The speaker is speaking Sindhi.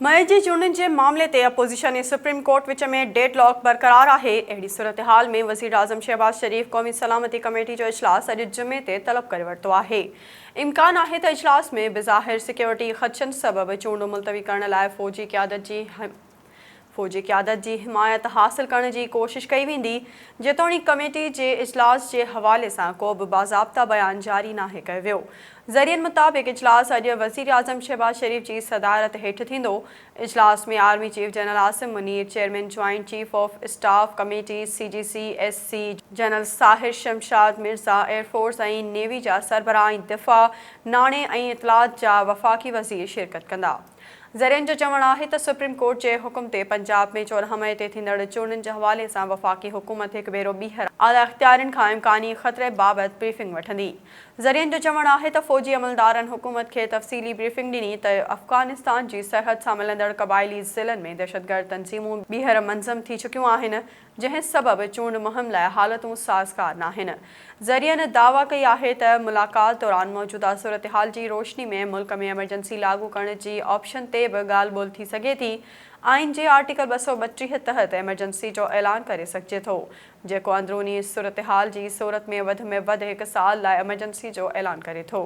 مئي جي چونڊن جي معاملي تي اپوزيشن ۽ سپريم ڪورٽ وچ ۾ ڊيڊ لاڪ برقرار آهي، اهڙي صورتحال ۾ وزيراعظم شهباز شريف قومي سلامتي ڪميٽي جو اجلاس اڄ جمعي تي طلب ڪري ورتو آهي. امڪان آهي ته اجلاس ۾ بظاهر سيڪيورٽي خدشن سبب چونڊون ملتوي ڪرڻ لاء فوجي قيادت جي فوجي قيادت جي حمايت حاصل ڪرڻ جي ڪوشش ڪئي ويندي، جيتوڻيڪ ڪميٽي جي اجلاس جي حوالي سان ڪو به باضابطا بيان جاري ناهي ڪيو ويو. ذريعن مطابق اجلاس اڄ وزيراعظم شهباز شريف جي صدارت هيٺ ٿيندو. اجلاس ۾ army chief general Asim Munir, chairman joint chief of staff committee, C G C S C, general Sahir Shamshad Mirza, air force ۽ navy جا سربراهه ۽ دفاع، ناڻي ۽ اطلاعات جا وفاقي وزير شرڪت ڪندا. ذريعن جو چوڻ آهي ته سپريم ڪورٽ جي حڪم تي پنجاب ۾ 14 مئي تي ٿيندڙ چونڊن جي حوالي سان وفاقي حڪومت هڪ ڀيرو ٻيهر اعليٰ اختيارين کان امڪاني خطري بابت بريفنگ وٺندي. ذريعن جو چوڻ آهي ته فوجي عملدارن حڪومت کي تفصيلي بريفنگ ڏني ته افغانستان جي سرحد سان ملندڙ قبائلي ضلعن ۾ دهشتگرد تنظيمون ٻيهر منظم ٿي چڪيون آهن جنهن سبب چونڊ مهم لاء حالتون سازگار ناهن. ذريعن دعويٰ ڪئي آهي ته ملاقات دوران موجوده صورتحال جي روشني ۾ ملڪ ۾ ايمرجنسي لاڳو ڪرڻ جي آپشن تي به ڳالهه ٻولهه ٿي سگهي ٿي، آئين جي آرٽيڪل 232 تحت ايمرجنسي جو اعلان ڪري سگهجي ٿو، جيڪو اندروني صورتحال جي صورت ۾ وڌ ۾ وڌ هڪ سال لاء ايمرجنسي جو اعلان ڪري ٿو.